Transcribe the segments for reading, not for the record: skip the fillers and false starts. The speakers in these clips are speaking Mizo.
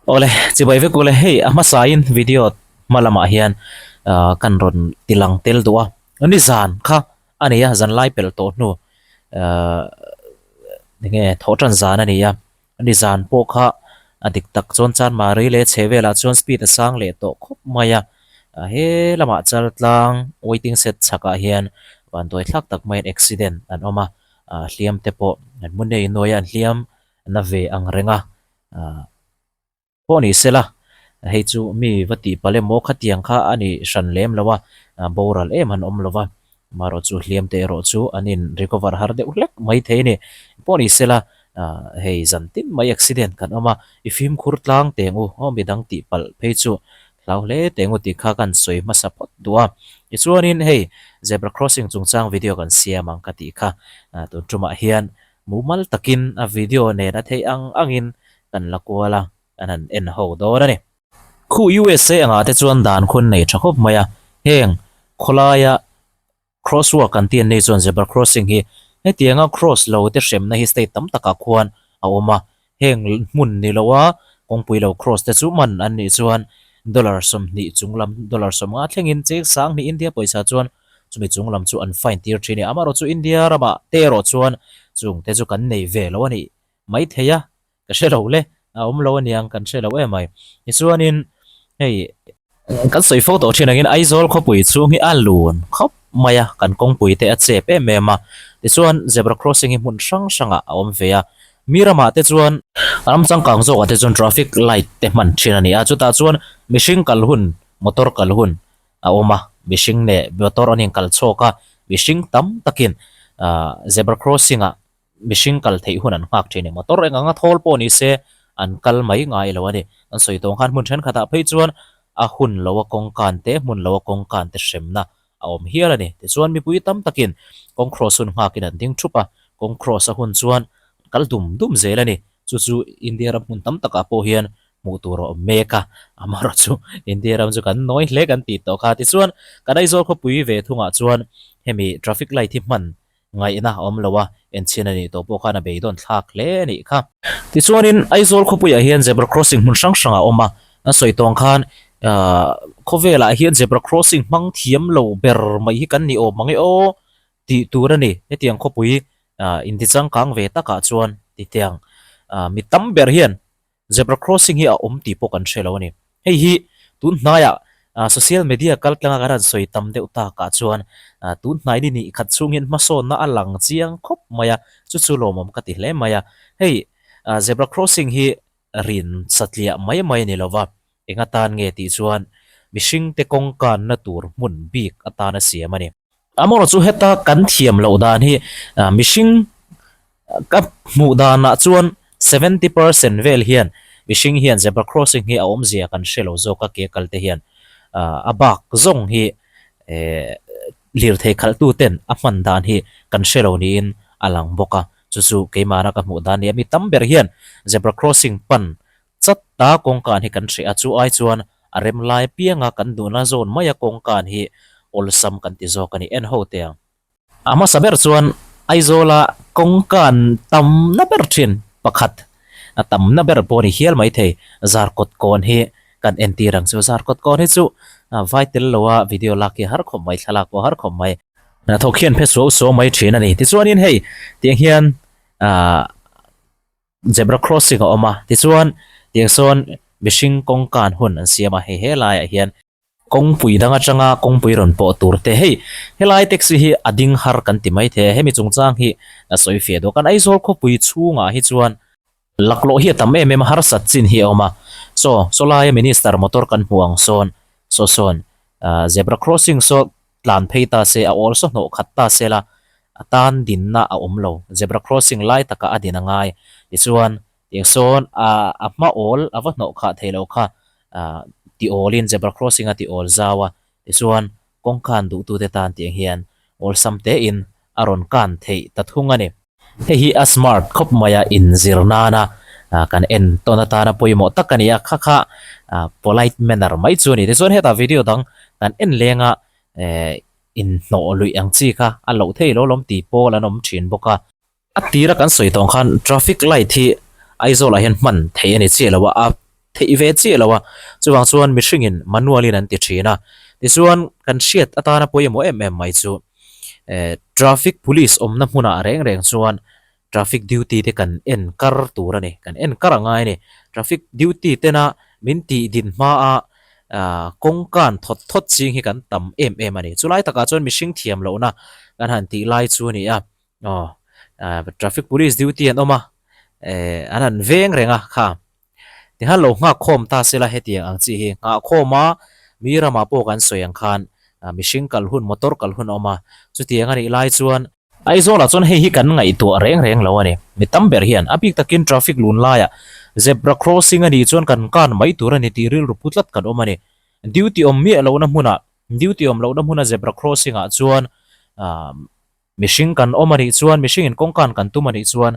Awle, chibai vek ule, hei a hmasain video hma lamah hian ah kan rawn ti lang tel duh a, nizan kha a ni a, zan lai pelh tawh hnu ah enge thawh tan zan a ni a, nizan pawh kha a dik tak chuan Chanmari leh chhe velah chuan speed a sang leh tawh khawp mai a, he lamah Chaltlang waiting shed chhakah hian vanduai thlak tak maiin accident an awm a, ah hliam te pawh an hmu nei nuai a, an hliam na ve ang reng a. Ahh pawh ni sela hei chu mi va tih palh emaw khatiang kha a ni hran lem lo a, boral em han awm lo va, amaherawh chu hliam te erawh chu an in recover har deuh hlek mai thei a ni. Pawh ni sela ahh hei zan tin mai accident kan awm a, i fimkhur tlang teng u aw midang tih palh phei chu hlau hle teng u tih kha kan sawi hmasa phawt duh a. Tichuanin hei zebra crossing chungchang video kan siam ang ka tih kha tun tumah hian Mumal takin a video nen a theih ang angin kan la kual a, kan han en ho dawn a ni. Khu USA angah te chuan dan khun nei tha khawp mai a, heng khawlaia crosswalk kan tih an nei chuan zebra crossing hi hetianga cross lo te hremna hi state tam takah khuan a awm a, heng hmun ni loa kawngpui lo cross te chu man an nih chuan dollar 20 chung lam dollar 50 thlengin cheng 20 India pawisa chuan Chumi chung lam chu an fine tir thin e. Amaherawh chu India ramah te erawh chuan chung te chu kan nei ve lo a nih maithei a, ka hre lo le, a awm lo aniang kan hre lo em mai. Tichuanin hei kan sawi fo tawh thin angin Aizawl khawpui chhung hi a lun khawp mai a, kan kawngpui te a chep em em a. Tichuan zebra crossing hi hmun hrang hrangah a awm ve a, mi ramah te chuan ram changkang zawkah te chuan traffic light te hman thin a ni a, chutah chuan mihring kal hun motor kal hun a awm a, mihring leh motor an inkal chhawk a, mihring tam takin ahh zebra crossing ah mihring kal theih hun an nghak thin a ni. Motor eng anga thawl pawh ni se an kal mai ngai lo a ni. An sawi tawng khan hmun thenkhatah phei chuan a hun lo a kawng kan te, hmun lo a kawng kan te hremna a awm hial a ni. Tichuan mipui tam takin kawng cross hun nghakin an ding thup a, kawng cross a hun chuan an kal dum dum zel a ni. Chu chu India ram hmun tam takah pawh hian hmuh tur a awm mek a, amaherawh chu India ram chu kan nawi hle kan tih tawh kha. Tichuan, kan Aizawl khawpui ve thungah chuan hemi traffic light hi hman ngaihna a awm lo a, enchhin a nih tawh pawh khan a beidawn thlak hle a nih kha. Tichuanin, Aizawl khawpuiah hian zebra crossing hmun hrang hrang a awm a, an sawi tawng khan ahh khawvelah hian zebra crossing hmang thiam lo ber mai hi kan ni awm ang e aw tih tur a ni. Hetiang khawpui ahh intichangkang ve takah chuan titiang ahh mi tam ber hian Zebra crossing hi a awm tih pawh kan hre lo a ni. Hei hi tun hnaiah social media kal tlanga kan han sawi tam deuh takah chuan tun hnai ni nih khat chhung hian hmasawnna a lang chiang khawp mai a, chu chu lawmawm ka ti hle mai a. Hei zebra crossing hi rin satliah mai mai a ni lo va, eng atan nge tih chuan mihringte kawng kanna tur hmun bik atana siam a ni. Amaherawh chu heta kan thiam loh dan hi mihring ka hmuh danah chuan 70% vel hian mihring hian zebra crossing hi a awmzia kan hre lo zawk a ke kal te hian a bak zawng hi lirthei khalh tu ten a hman dan hi kan hre lo niin a lang bawk a chu chu keimahna ka hmuh dan a ni a mi tam ber hian zebra crossing pan Chat ta kawngkan hi kan hreh a, chu ai chuan a rem lai pianga kan duhna zawn maia kawngkan hi awlsam kan ti zawk a ni. En ho teh ang. A hmasa ber chuan Aizawla kawngkan tamna ber thin pakhat, a tamna ber pawh a ni hial maithei, Zarkawt kawn hi kan entir ang chu. Zarkawt kawn hi chu vai tel loa video lak hi a har khawp mai, thlalak pawh a har khawp mai. Hnathawk hian phe suau suau mai thin a ni. Tichuanin hei tiang hian aah. Zebra crossing a awm a, tichuan tiang sawn mihring kawngkan hun an siam a, hei helaiah hian kawngpui dang atanga kawngpui rawn pawh tur te hei helai taxi hi a ding har kan ti mai thei a, hemi chungchang hi a sawi fiah duh a, kan Aizawl khawpui chhungah hi chuan laklawh hi a tam em em a, harsat chin hi a awm a, saw saw laia minister motor kan hmuh ang sawn saw sawn zebra crossing saw tlan phei ta se a awl saw hnawh khat ta se la a tan dinna a awm lo. Zebra crossing lai takah a din a ngai. Tichuan, tiang sawn a a hma awl a va hnawh khah thei lo kha ti awlin zebra crossing a ti awl zau a. Tichuan, kawngkan duhtute tan tiang hian awlsam tein a rawn kan theih ta thung a ni. Hei hi a smart khawp mai a, inzir nana kan en tawn atana pawimawh tak a ni a, kha kha polite manner mai chu a ni. Tichuan hetah video dang kan en leng a, inhnawh luih ang chi kha a loh thei lo lawm tih pawl an awm thin bawk a. A tira kan sawi tawng khan traffic light hi Aizawl ah hian hman theih a ni chiah lo a, a theih ve chiah lo a, chuvang chuan mihringin manual in an ti thin a. Tichuan kan hriat atana pawimawh em em mai chu eh traffic police awmna hmunah reng reng chuan traffic duty te kan en kar tur a ni, kan en kar a ngai a ni. Traffic duty tena min tih din hma a ah kawngkan thawt thawt ching hi kan tam em em a ni. Chulai takah chuan mihring thiam lohna kan han tih lai chu a ni a. Aw ah traffic police duty an awm a eh an han veng reng a kha tikhan lo nghak khawm ta sela hetiang ang chi hi nghah khawm a mi ramah pawh kan sawi ang khan ah mihring kal hun motor kal hun a awm a chutiang a nih lai chuan Aizawlah chuan hei hi kan ngaihtuah reng reng lo a ni mi tam ber hian a bik takin traffic lun laiah zebra crossing a nih chuan kan kan mai tur a ni tih rilru pu tlat kan awm a ni duty awm miah lohna hmunah duty awm lohna hmuna zebra crossing ah chuan ah Mihring kan awm a nih chuan, mihringin kawngkan kan tum a nih chuan,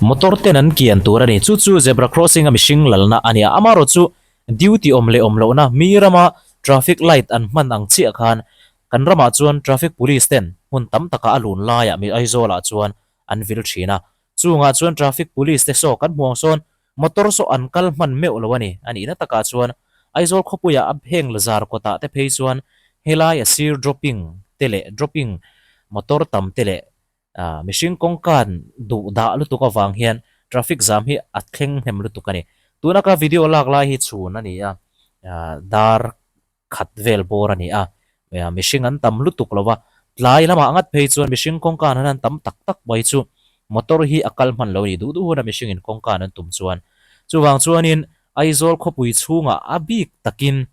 motor ten an kian tur a ni. Chu chu zebra crossing a mihring lalna a nia. Amaherawh chu duty awm leh awm lohna, mi rama traffic light an hman ang chiah khan kan ramah chuan traffic police ten hmun tam takah a lun laiah mi Aizawlah chuan an vil thin a. Chungah chuan traffic police te saw kan hmuang sawn motor saw an kal hman meuh lo a ni. A nihna takah chuan Aizawl khawpuiah a heng la zar kawtah te phei chuan helai a sir dropping te leh dropping motor tam te leh mihring kawngkan duh dah lutuk avang hian traffic jam hi a thleng hnem lutuk a ni. Tuna ka video lak lai hi chhun a ni a, dar khat vel bawr a ni a, mihring an tam lutuk lo va, tlai lamah ngat phei chuan mihring kawngkan an han tam tak tak mai chu motor hi a kal hman lo a ni duh duh huna mihringin kawngkan an tum chuan. Chuvang chuanin Aizawl khawpui chhungah a bik takin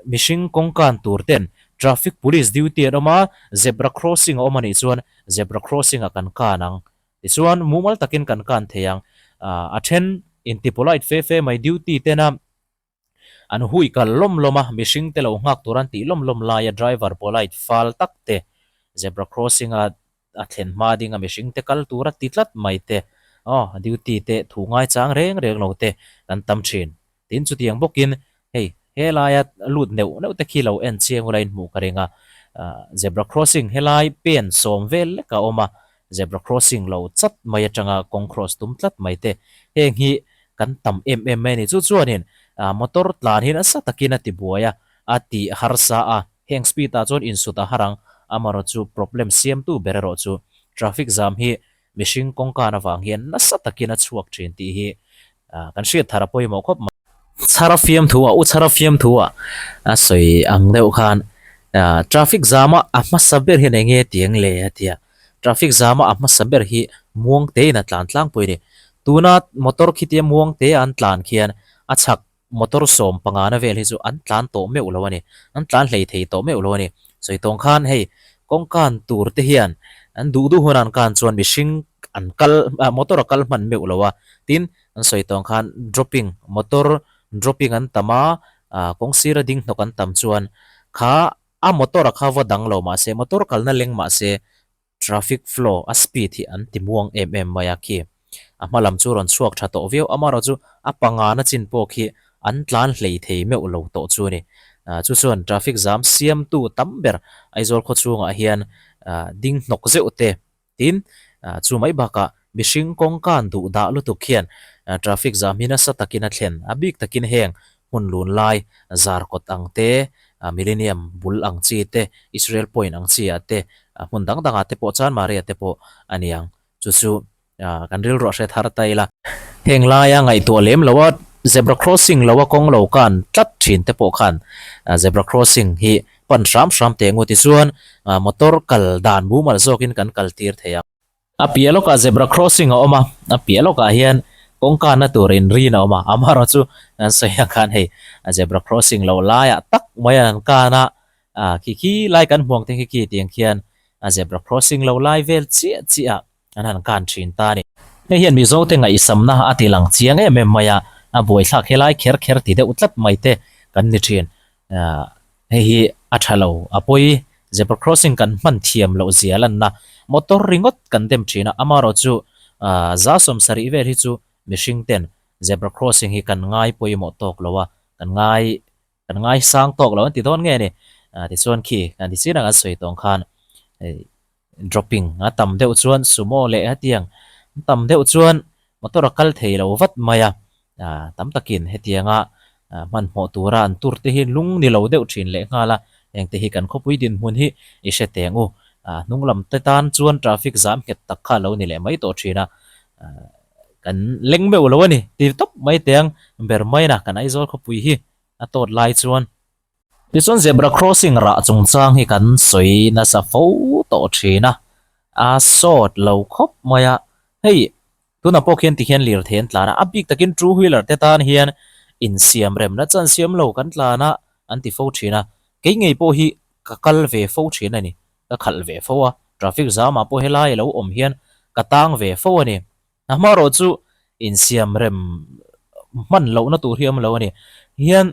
mihring kawngkan tur ten traffic police duty an awm a, zebra crossing a awm a nih chuan zebra crossing ah kan kan ang. Tichuan mumal takin kan kan thei ang. A then inti polite fe fe mai duty tena An hui kal lawm lawm a, mihring te lo nghak tur an tih lawm lawm laia driver polite fal tak te, zebra crossing a a thlen hma ding a mihring te kal tur a ti tlat mai te, aw duty te thu ngaichang reng reng lo te kan tam thin. Tin chutiang bawkin hei helaia lut neuh neuh te khi lo en chiang ula inhmuh ka ring a, zebra crossing helai pen sawm vel lek a awm a, zebra crossing lo chat mai atanga kawng cross tum tlat mai te heng hi kan tam em em mai a ni. Chu chuanin motor tlan hi nasa takin a ti buai a, a ti harsa a, heng speed ah chuan insut a har ang, amaherawh chu problem siamtu ber erawh chu traffic jam hi mihring kawngkan avang hian nasa takin a chhuak thin tih hi kan hriat thar a pawimawh khawp mai. Chhara fiamthu ah, u chhara fiamthu ah a sawi ang deuh khan traffic jam a a hmasa ber hian eng nge tiang le a ti a, traffic jam a a hmasa ber hi muang tein a tlan tlangpui a ni. Tuna motor khitia muang te an tlan khian a chhak motor 15 na vel hi chu an tlan tawh meuh lo a ni, an tlan hlei thei tawh meuh lo a ni. Sawi tawng khan hei kawngkan tur te hian an duh duh hun an kan chuan mihring an kal motor a kal hman meuh lo a, tin an sawi tawng khan dropping motor dropping an tam a, kawng sira ding hnawk an tam chuan kha a motor a kha va dang lo mahse motor kalna leng mahse Traffic flow a speed hi an ti muang em em mai a khi. A hma lam chu rawn chhuak tha tawh viau amaherawh chu a pangana chin pawh khi an tlan hlei thei meuh lo tawh chu a ni. Chu chuan traffic jam siamtu tam ber Aizawl khaw chhungah hian ding hnawk zeuh te tin chu mai bakah mihring kawngkan duh dah lutuk hian traffic jam hi nasa takin a thlen a bik takin heng hmun lun lai Zarkawt ang te, Millennium bul ang chi te, Israel Point ang chi ah te, hmun dang dang ah te pawh Chanmari ah te pawh a ni ang. Chu chu kan rilru a hre thar ta ila. Heng laia ngaihtuah lem lo a zebra crossing lo a kawng lo kan tlat thin te pawh khan zebra crossing hi pan hram hram teh ngut tichuan motor kal dan mumal zawkin kan kal tir thei ang. A piah lawkah zebra crossing a awm a, a piah lawkah hian kawngkanna tur inrin a awm a, amaherawh chu an sawi ang khan hei zebra crossing loh laiah tak mai an kan a, khi khi lai kan hmuang te khi khi tiang khian a zebra crossing lo lai vel chiah chiah ah an han kan thin ta a ni. Hei hian Mizo te ngaihsamna a ti lang chiang em em mai a, a buaithlak helai kher kher ti deuh tlat mai te kan ni thin. Hei hi a tha lo, a pawi zebra crossing kan hman thiam loh zia lanna motor ringawt kan dem thin a, amaherawh chu za 70 vel hi chu mihring ten zebra crossing hi kan ngai pawimawh tawk lo a, kan ngai kan ngai sang tawk lo an ti dawn nge ni, tichuan khi kan ti chin ang an sawi tawng khan dropping a tam deuh chuan sumo leh hetiang tam deuh chuan motor a kal thei lo vat mai a. Tam takin hetianga hmanhmawh tura an tur te hi lung ni lo deuh thin leh nghal a, hengte hi kan khawpui dinhmun hi i hre teng u. Hnung lam te tan chuan traffic zam nghet tak kha a lo ni leh mai tawh thin a, kan leng meuh lo a ni ti tawp mai teng ber maina kan Aizawl khawpui hi a tawt lai chuan. Tichuan zebra crossing rah chungchang hi kan sawi nasa fo tawh thin a, a sawt lo khawp mai a, hei Tunah pawh khian tihian lirthei an tlan a, a bik takin two wheeler te tan hian insiam remna chan siam lo kan tlan a an ti fo thin a, kei ngei pawh hi ka kal ve fo thin a ni, ka khalh ve fo a, traffic zamah pawh helai a lo awm hian ka tang ve fo a ni. Amaherawh chu insiam rem hman lohna tur hi a awm lo a ni. Hian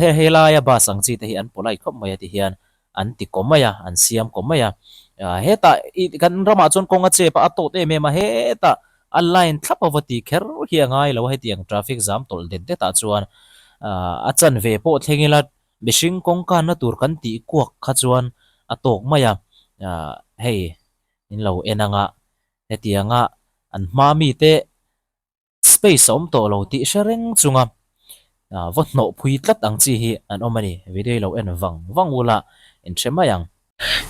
He helaia bus ang chi te hi an polite khawp mai a ti hian an ti kaw mai a, an siam kaw mai a. Hetah i kan ramah chuan kawng a chep a, a tawt em em a, hetah a line thlap a va ti kher hi a ngai lo a, hetiang traffic zam tawlh det det ah chuan a chanve pawh thleng ila mihring kawng kanna tur kan tih kuak kha chuan a tawk mai a, hei in lo en anga hetianga an hma mite Space a awm tawh lo tih hre reng chunga va hnawh phui tlat ang chi hi an awm a ni. Video hi lo en vang vang ula in hre mai ang.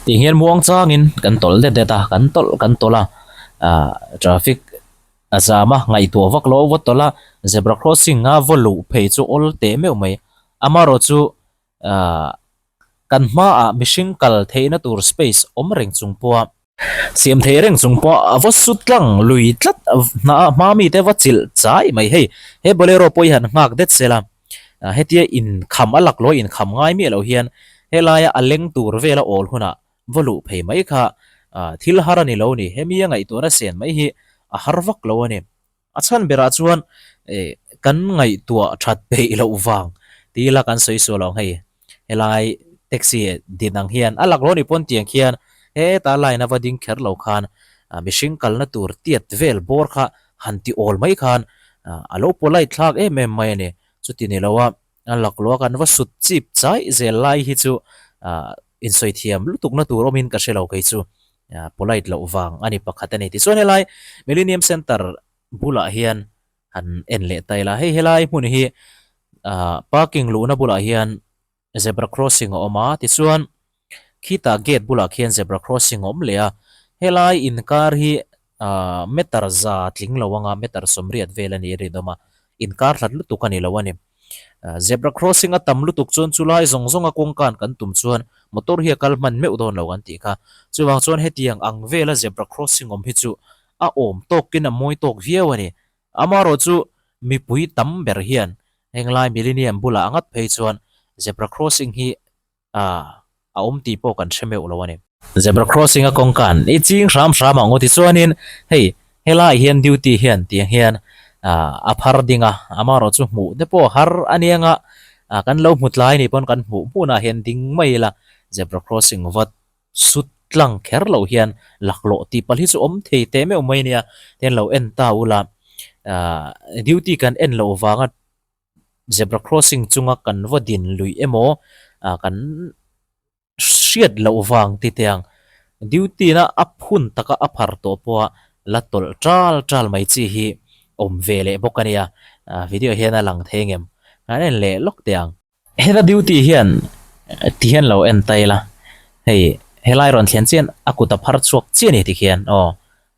Tih hian muang changin kan tawlh det det a, kan tawlh kan tawlh a, traffic a zam a, ngaihtuah vak lo va tawlh a, zebra crossing a va luh phei chu awl teh meuh mai. Amaherawhchu kan hmaah mihring kal theihna tur space awm reng chung pawha Siam thei reng chung pawh a va su tlang lui tlat hna hma mite va chilh chai mai hei he bolero pawh hi han nghak det sela hetia inkham a laklawh inkham ngai miah loh hian helaia a leng tur vela awl hunah va luh phei mai kha thil har a ni lo ni hemi a ngaihtuahna sen mai hi a har vak lo a ni. A chhan berah chuan kan ngaihtuah that peih loh vang ti ila kan sawi sual ang hei helai taxi din ang hian a laklawh ni pawn tiang khian heta line a va ding kher lo khan mihring kalna tur tiat vel bawr kha han ti awl mai khan a lo polite thlak em em mai a ni chuti ni lo a a laklawh a kan va sut chip chai zel lai hi chu insawi thiam lutuk na tur awmin ka hre lo kei chu polite loh vang a ni pakhat a ni. Tichuan helai Millennium Centre bulah hian han en leh ta ila, hei helai hmun hi parking luhna bulah hian zebra crossing a awm a, tichuan khitah gate bulah khian zebra crossing a awm leh a, helai inkar hi meter za tling lo anga meter 80 vel a nih a rinawm a, inkar hlat lutuk a ni lo a ni. Zebra crossing a tam lutuk chuan chulai zawng zawnga kawngkan kan tum chuan motor hi a kal hman meuh dawn lo kan tih kha. Chuvang chuan hetiang ang vela zebra crossing awm hi chu a awm tawkin a mawi tawk viau a ni. Amaherawh chu mipui tam ber hian henglai Millennium bulah a ngat phei chuan zebra crossing hi A, a awm tih pawh kan hre meuh lo a ni. Zebra crossing a kawngkan i ching hram hram ang aw tichuanin hei helaiah hian duty hian tiang hian a phar ding a, amaherawh chu hmuh te pawh har a nia nga kan lo hmu tlai nih pawn kan hmuh hmunah hian ding mai ila zebra crossing va sut tlang kher loh hian laklawh tih palh hi chu awm thei teh meuh mai nia tian lo en ta ula duty kan en loh vanga zebra crossing chunga kan va din luih emaw ah kan hriat loh vang ti teh ang duty na a phun taka a phar tawh pawha la tawlh tal tal mai chi hi awm ve leh bawk a nia ah video hian a lang thei ngem an en leh lawk teh ang. Heta duty hian ti hian lo en ta ila hei helai rawn thlen chian a kut a phar chhuak chiah a ni tikhian aw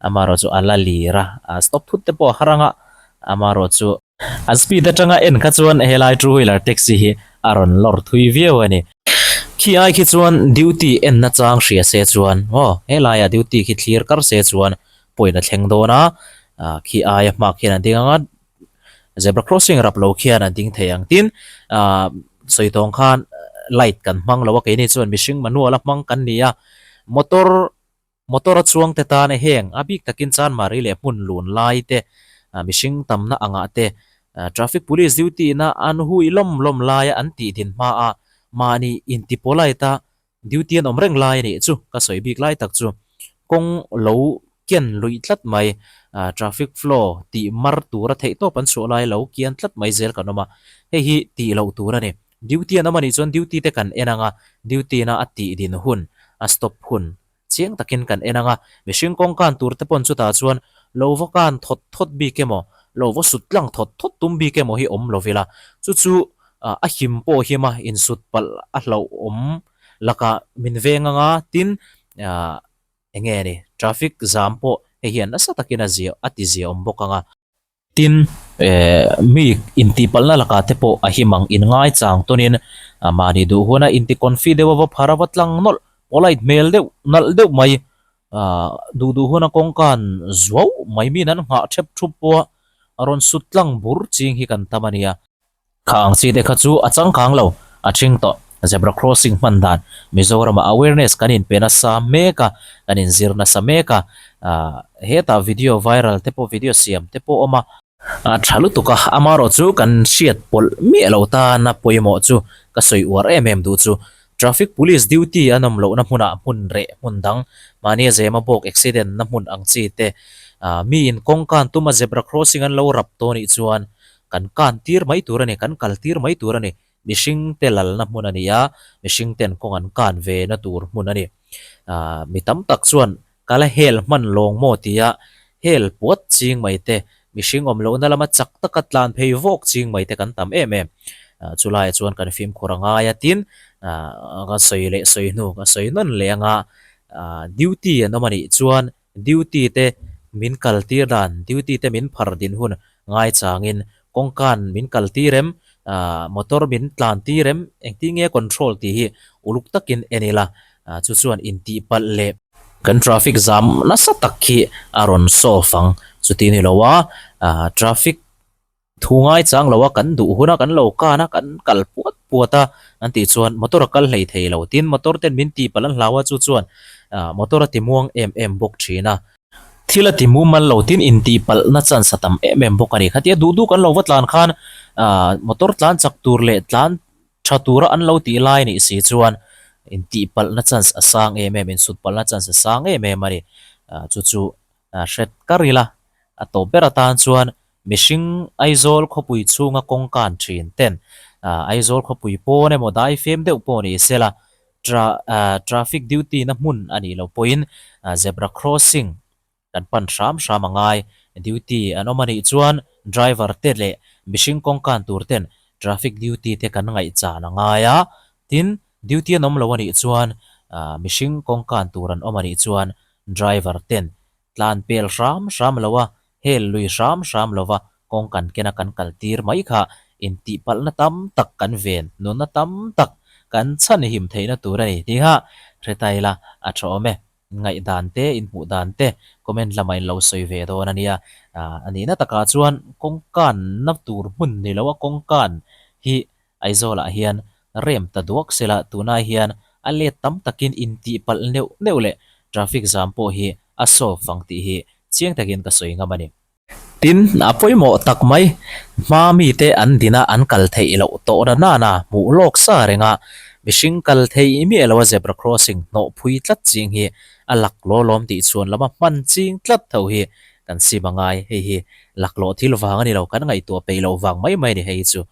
amaherawh chu a la lir a ah stop thut te pawh a har anga amaherawh chu A speed atanga en kha chuan helai two wheeler taxi hi a rawn lawr thui viau a ni. Khi ai khi chuan duty en na chang hria se chuan aw helaiah duty khi thlir kar se chuan point a thleng dawn a, khi aia hma khian a ding ang a, zebra crossing rap lo khian a ding thei ang. Tin ah sawi tawng khan light kan hmang lo a keini chuan mihring manual a hmang kan ni a, motor Motor a chuang te tan heng a bik takin Chanmari leh hmun lun lai te, mihring tamna angah te, traffic police duty na an hui lawm lawm laia an tih din hma a, mahni inti polite a duty an awm reng lai a nih chu ka sawi bik lai tak chu kawng lo ken luih tlat mai, traffic flow tih mar tura theih tawp an chhuah lai lo kian tlat mai zel kan awm a, hei hi tih loh tur a ni. Duty an awm a nih chuan duty te kan en ang a, duty na a tih din hun, a stop hun Chiang takin kan en ang a, mihring kawngkan tur te pawn chutah chuan lo va kan thawt thawt bik emaw, lo va sut tlang thawt thawt tum bik emaw hi awm lo ila, chu chu a him pawh him a insut palh a hlauhawm lakah min veng anga tin ah eng nge ni traffic zam pawh hei hian nasa takin a zia a ti zia awm bawk anga. Tin, mi intihpalhna lakah te pawh a him ang inngai chang tawnin mahni duh huna inti confi deuh a va phar a va tlang nawlh polite hmel deuh nalh deuh mai duh duh huna kawngkan zuau mai min an nghah thep thup pawh a rawn sut tlang bur ching hi kan tam a nia. Kha ang chi te kha chu a changkang lo, a ṭhing tawh. Zebra crossing hman dan Mizoramah awareness kan inpe nasa mek a, kan inzir nasa mek a. Hetah video viral te pawh video siam te pawh a awm a. A ṭha lutuk a, amaherawhchu kan hriat pawlh miah lo tana pawimawh chu ka sawi uar em em duh chu Traffic police duty an awm lohna hmunah hmun reh hmun dang, mahnia zema bawk accident na hmun ang chi te, miin kawngkan tuma zebra crossing an lo rap tawh nih chuan Kan kan tir mai tur a ni, kan kal tir mai tur a ni. Mihring te lalna hmun a ni a, mihring ten kawng an kan ve na tur hmun a ni. Aaa mi tam tak chuan ka la hel hman lawng maw tia hel puat ching mai te, mihring awm lohna lama chak taka tlan phei vawk ching mai te kan tam em em. Aaa chulaiah chuan kan fimkhur a ngai a, tin aaa ka sawi leh sawi hnu ka sawi nawn leh anga aaa duty an awm a nih chuan Duty te min kal tir dan, duty te min phar din hun ngaichangin kawngkan min kal tir em, motor min tlan tir em, engtin nge control tih hi uluk takin en ila, chu chuan intihpalh leh kan traffic zam nasa tak khi a rawn solve ang. Chuti ni lo a, traffic Thu ngaichang lo a kan duh hun a, kan lo kan a, kan kal puat puat a an tih chuan motor a kal hlei thei lo. Tin, motor ten min tih palh an hlau a, chu chuan motor a ti muang em em bawk thin a. Thil a ti mumal lo, tin intih palhna chance a tam em em bawk a ni. Khatia duh duh kan lo va tlan khan motor tlan chak tur leh tlan tha tura an lo tih lai nih si chuan intih palhna chance a sang em em, insut palhna chance a sang em em a ni. Chu chu hret kar ila a tawp ber atan chuan Mihring Aizawl khawpui chhunga kawngkan thin ten Aizawl khawpui pawn emaw daifem deuh pawh ni sela traffic duty na hmun a nih loh pawhin zebra crossing kan pan hram hram a ngai. Duty an awm a nih chuan driver te leh mihring kawngkan tur ten traffic duty te kan ngaihchan a ngai a, tin duty an awm lo a nih chuan mihring kawngkan tur an awm a nih chuan driver ten Tlan pel hram hram lo a, hel lui hram hram lo va, kawng kan kena kan kal tir mai kha intihpalhna tam tak kan ven, nunna tam tak kan chhanhim theihna tur a ni tih kha hre ta ila a tha awm e. Ngaihdan te, inhmuh dan te comment lamah in lo sawi ve dawn a nia. A nihna takah chuan kawngkanna tur hmun ni lo a kawngkan hi Aizawlah hian rem ta duak sela tunai hian a let tam takin intihpalh neuh neuh leh traffic jam pawh hi a solve vang tih hi chiang takin ka sawi ngam a ni. Tin, a pawimawh tak mai, hma mite an dina an kal theih loh tawh na nana hmuh lawk sa renga mihring kal theih miah loa zebra crossing hnawh phui tlat ching hi a laklawh lawm tih chhuan lama hman ching tlat tho hi kan sim a ngai. Hei hi laklawh thil vang a ni lo, kan ngaihtuah peih loh vang mai mai a ni hei hi chu.